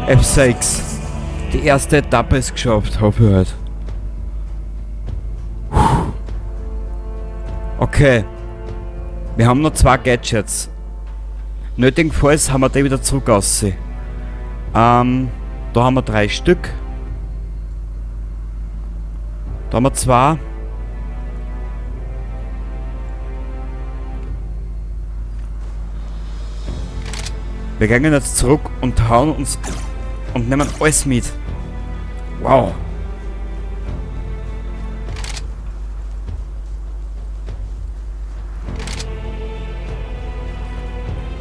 F6. Die erste Etappe ist geschafft, hoffe ich halt. Okay. Wir haben noch 2 Gadgets. Nötigenfalls haben wir die wieder zurück aussehen. Da haben wir 3 Stück. Da haben wir 2. Wir gehen jetzt zurück und hauen uns und nehmen alles mit. Wow.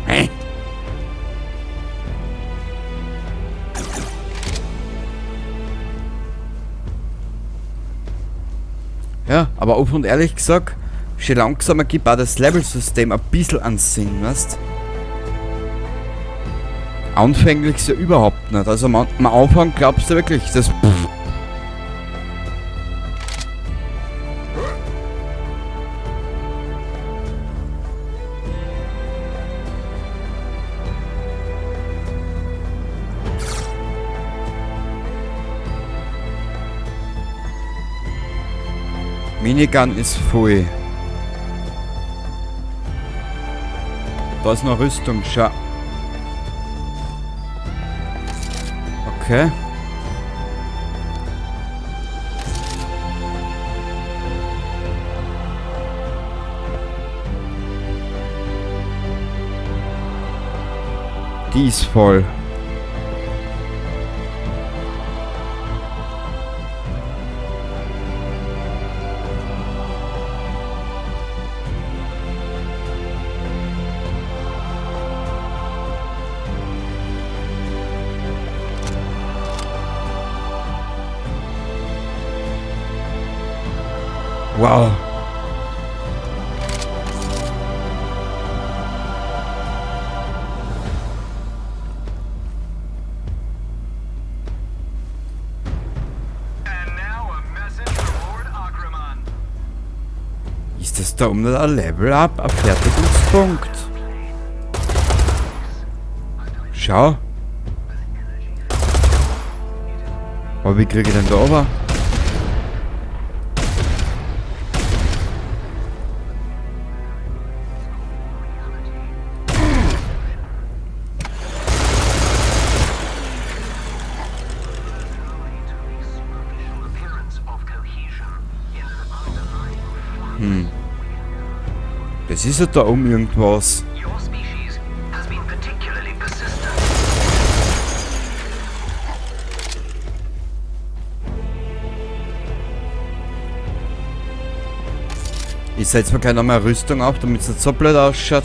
Hä? Ja, aber offen und ehrlich gesagt, schon langsam ergibt auch das Level-System ein bisschen an Sinn, weißt? Anfänglich so überhaupt nicht. Also am Anfang glaubst du wirklich, das... Minigun ist voll. Da ist noch Rüstung, schau. Okay. Die ist voll. Wow. Ist das da oben nicht ein Level Up, ein Fertigungspunkt? Schau. Aber wie kriege ich denn da runter? Das ist ja da oben irgendwas. Ich setze mir gleich nochmal Rüstung auf, damit es nicht so blöd ausschaut.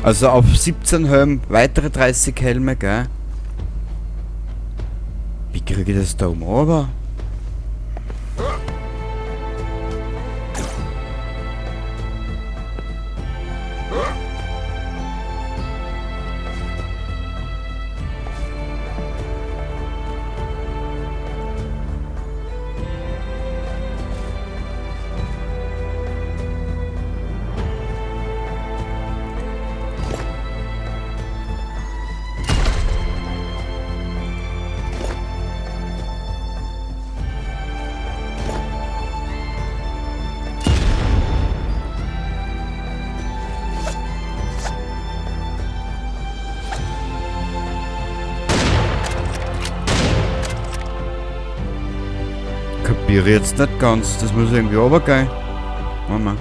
Also auf 17 Helm, weitere 30 Helme, gell? Wie kriege ich das da oben runter? Kapiere jetzt nicht ganz, das muss irgendwie runtergehen. Mama.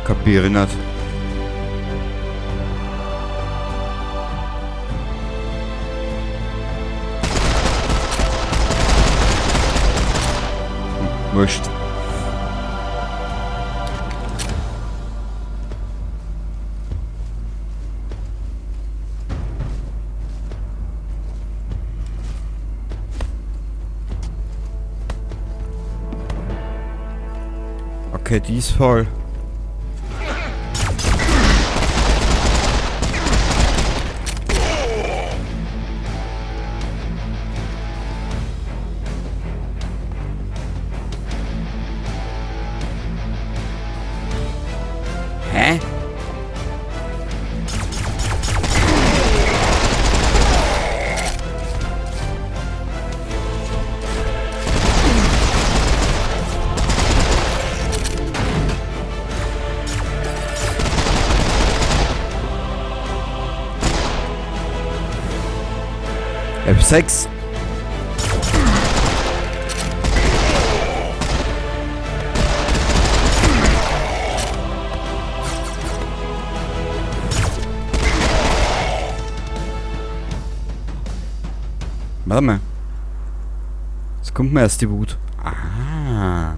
Kapiere ich nicht. Wurscht. Okay, die ist voll. Hä? F6. Warte mal. Jetzt kommt mir erst die Wut. Ah.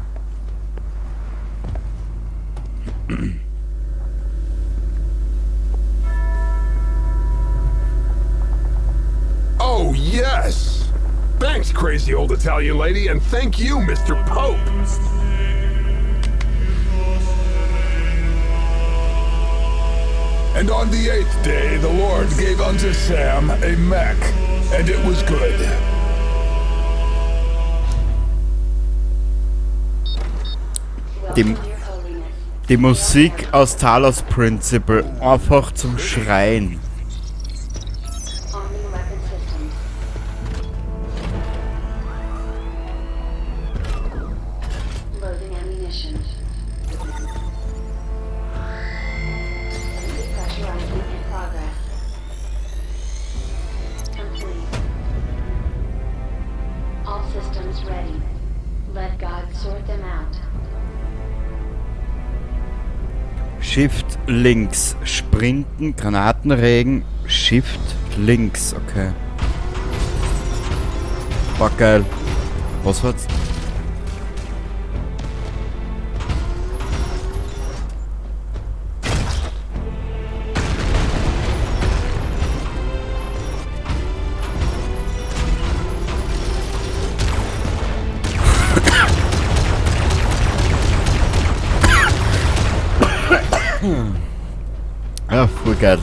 Oh, yes! Thanks, crazy old Italian lady, and thank you, Mr. Pope! And on the eighth day, the Lord gave unto Sam a mech, and it was good. Die Musik aus Talos Principle einfach zum Schreien. Shift links, Sprinten, Granatenregen, Shift links, okay. War geil. Was war's? Ja, voll geil.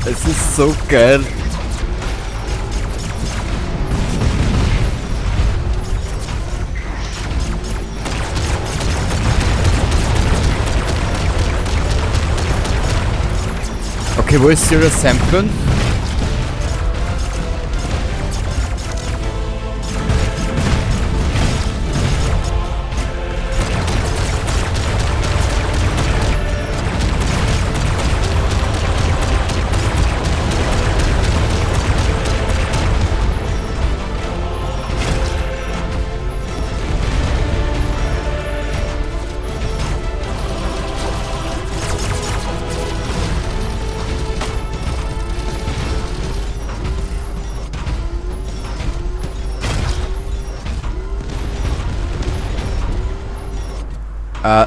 Es ist so geil. Okay, wo ist Serious Sam 5?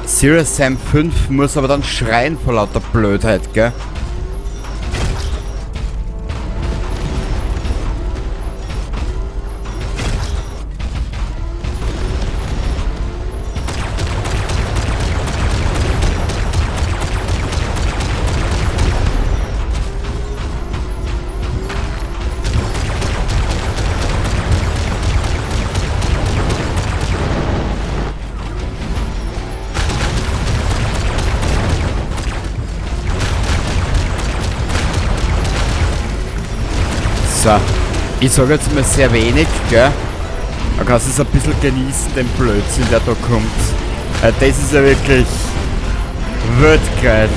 Serious Sam 5 muss aber dann schreien vor lauter Blödheit, gell? So, ich sage jetzt mal sehr wenig, gell? Man kann es ein bisschen genießen, den Blödsinn, der da kommt. Das ist ja wirklich weltgeil.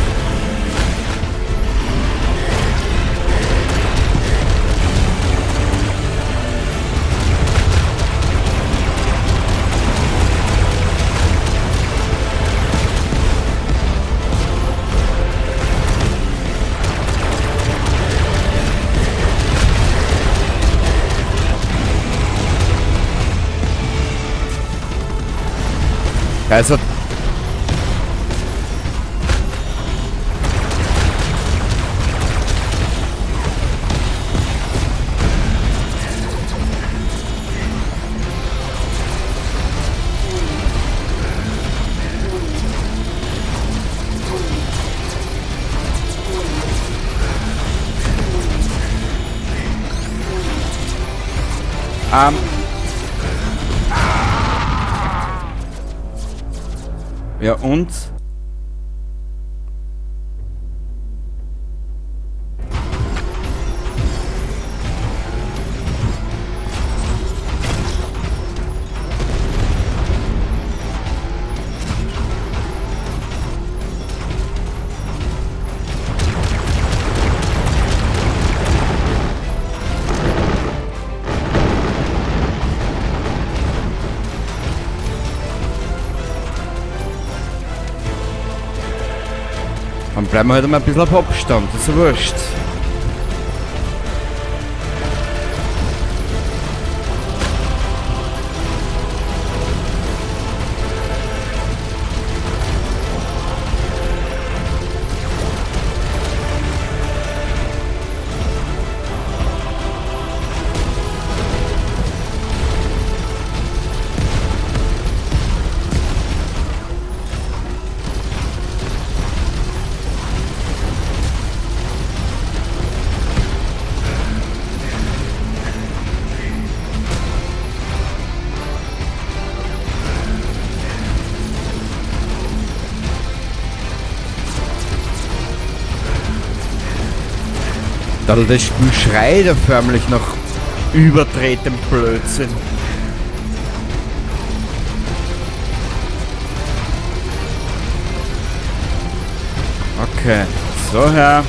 Also... Ja und? Dann bleiben wir halt einmal ein bisschen auf Abstand, das ist ja wurscht. Das Spiel schreit ja förmlich nach überdrehtem Blödsinn. Okay, so her.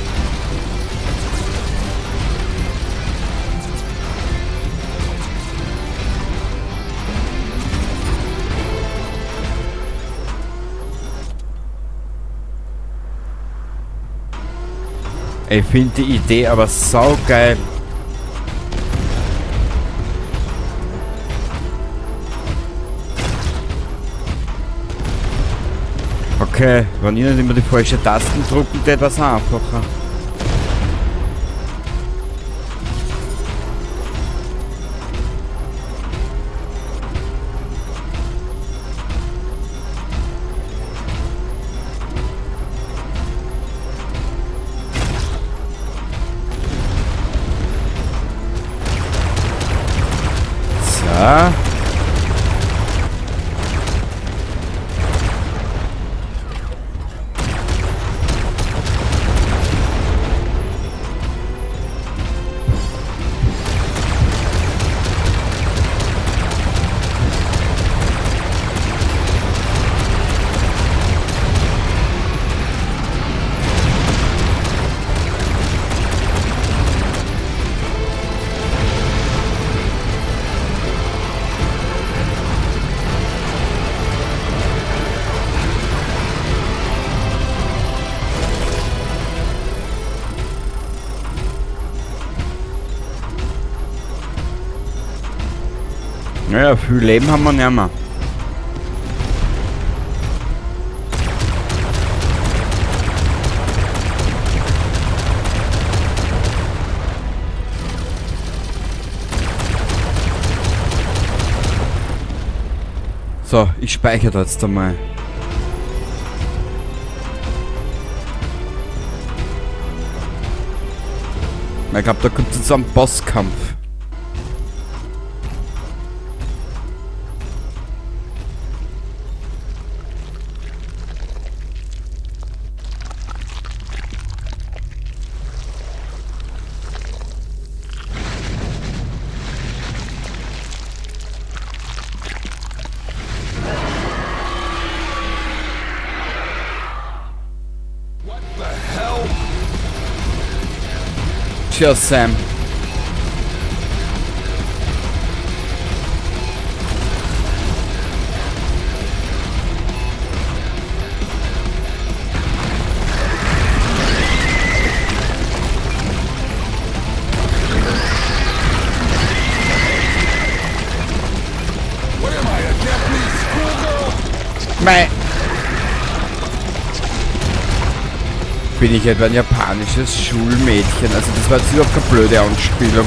Ich finde die Idee aber saugeil. Okay, wenn ich nicht immer die falschen Tasten drücken, tät was einfacher. So. Naja, viel Leben haben wir nicht mehr. So, ich speichere das jetzt einmal. Ich glaube, da kommt jetzt ein Bosskampf. Tja, Sam. What am I, a Japanese schoolgirl? Mei. Bin ich etwa ein japanisches Schulmädchen? Also das war jetzt überhaupt keine blöde Anspielung.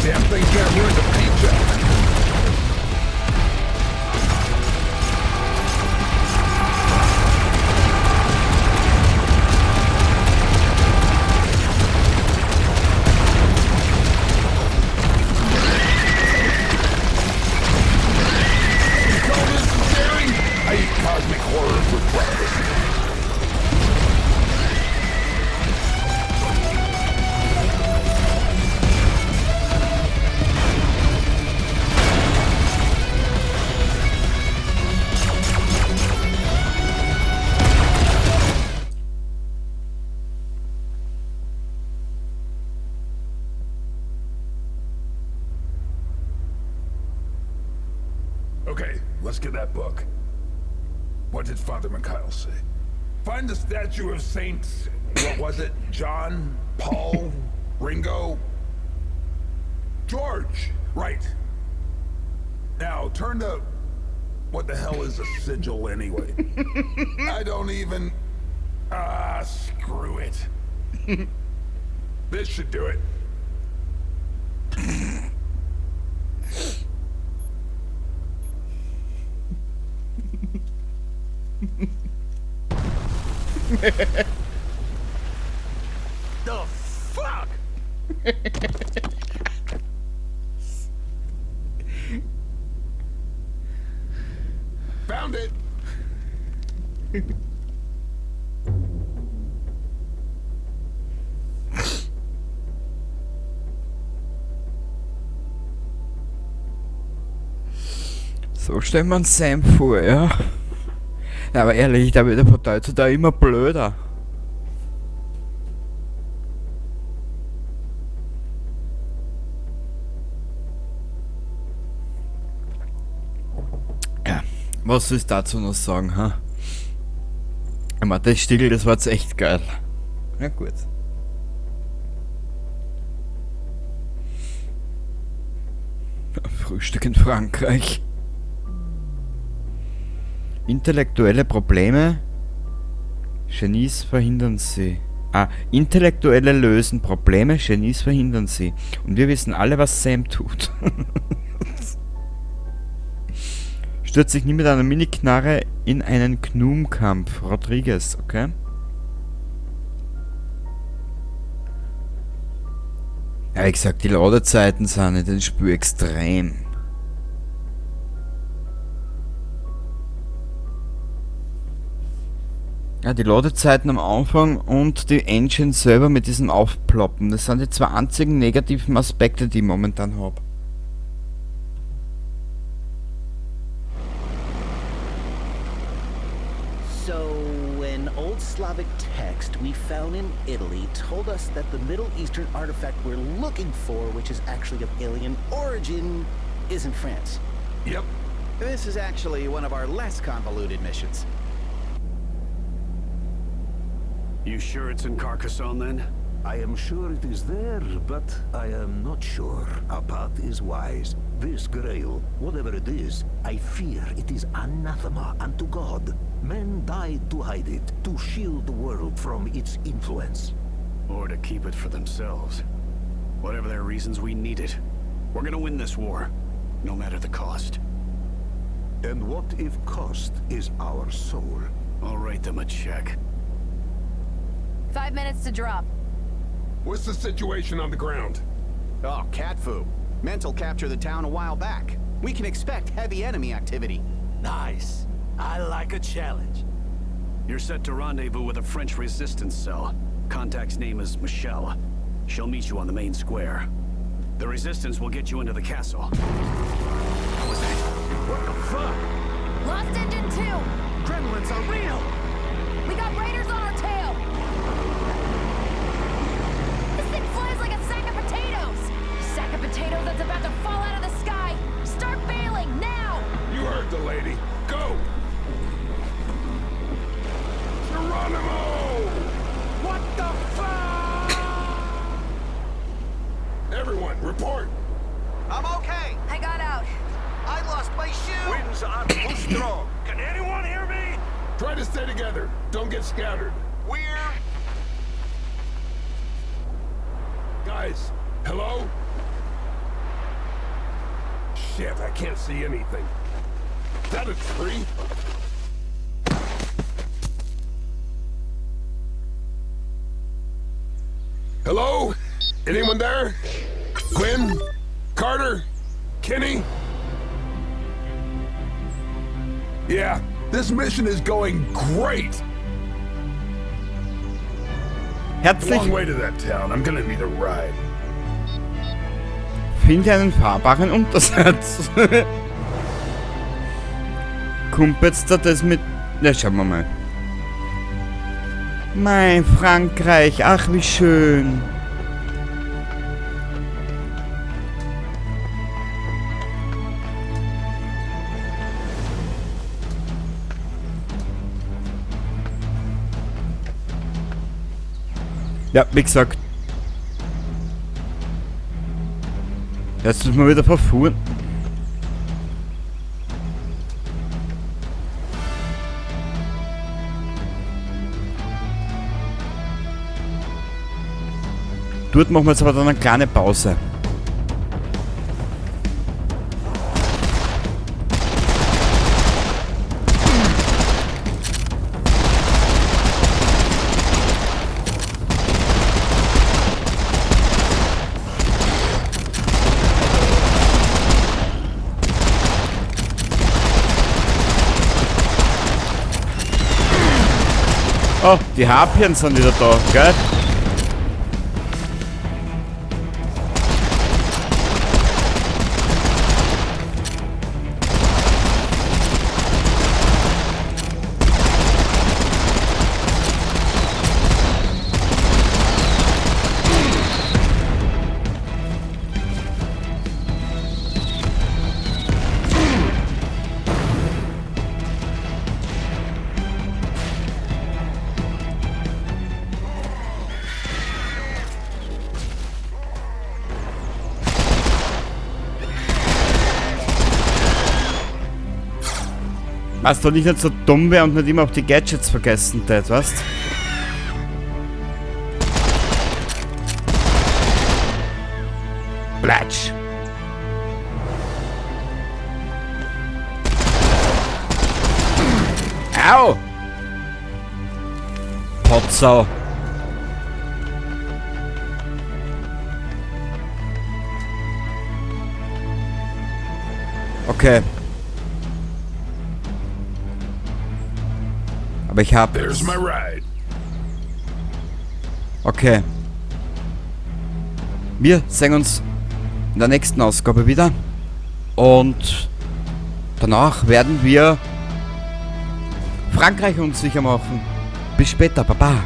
Damn thing's gonna ruin the paint job. You call this daring? I eat cosmic horror for breakfast. Okay, let's get that book. What did Father Mikhail say? Find the statue of Saint... What was it? John? Paul? Ringo? George! Right. Now, turn to... What the hell is a sigil anyway? I don't even... Ah, screw it. This should do it. The fuck? Found it! So stellt man Sam vor, ja. Ja, aber ehrlich, da wird der von Deutsch da immer blöder. Ja, was soll ich dazu noch sagen, ha? Ich meine, das Stickel, das war jetzt echt geil. Na gut. Frühstück in Frankreich. Intellektuelle Probleme. Genies verhindern sie. Ah, Intellektuelle lösen Probleme, Genies verhindern sie. Und wir wissen alle, was Sam tut. Stürzt sich nie mit einer Mini-Knarre in einen Gnum-Kampf. Rodriguez, okay? Ja, wie gesagt, die Ladezeiten sind in dem Spiel extrem. Ja, die Ladezeiten am Anfang und die Engine selber mit diesem Aufploppen. Das sind die zwei einzigen negativen Aspekte, die ich momentan hab. So, an old Slavic text we found in Italy told us that the Middle Eastern artifact we're looking for, which is actually of alien origin, is in France. Yep. This is actually one of our less convoluted missions. You sure it's in Carcassonne then? I am sure it is there, but I am not sure our path is wise. This grail, whatever it is, I fear it is anathema unto God. Men died to hide it, to shield the world from its influence. Or to keep it for themselves. Whatever their reasons, we need it. We're gonna win this war, no matter the cost. And what if cost is our soul? I'll write them a check. 5 minutes to drop. What's the situation on the ground? Oh, cat food. Mental captured the town a while back. We can expect heavy enemy activity. Nice. I like a challenge. You're set to rendezvous with a French resistance cell. Contact's name is Michelle. She'll meet you on the main square. The resistance will get you into the castle. What was that? What the fuck? Lost engine 2! Gremlins are real! We got raiders on our tail! This thing flies like a sack of potatoes! A sack of potatoes that's about to fall out of the sky! Start bailing, now! You heard the lady. Go! Geronimo! Anyone, report! I'm okay. I got out. I lost my shoe. Winds are too strong. Can anyone hear me? Try to stay together. Don't get scattered. We're Guys, hello? Shit, I can't see anything. Is that a tree? Hello? Anyone there? Quinn? Carter? Kenny? Yeah, this mission is going great. Herzlich Long way to that town. I'm gonna need a ride. Finde einen fahrbaren Untersatz. Kommt jetzt da das mit... Na, schauen wir mal. Mein Frankreich, ach wie schön. Ja, wie gesagt. Jetzt müssen wir wieder verfuhren. Dort machen wir jetzt aber dann eine kleine Pause. Oh, die Harpien sind wieder da, gell? Was doch nicht so dumm wäre und nicht immer auf die Gadgets vergessen tät, weißt? Platsch. Au! Potsau. Okay. Aber ich hab... There's my ride. Okay. Wir sehen uns in der nächsten Ausgabe wieder. Und danach werden wir Frankreich unsicher machen. Bis später, baba.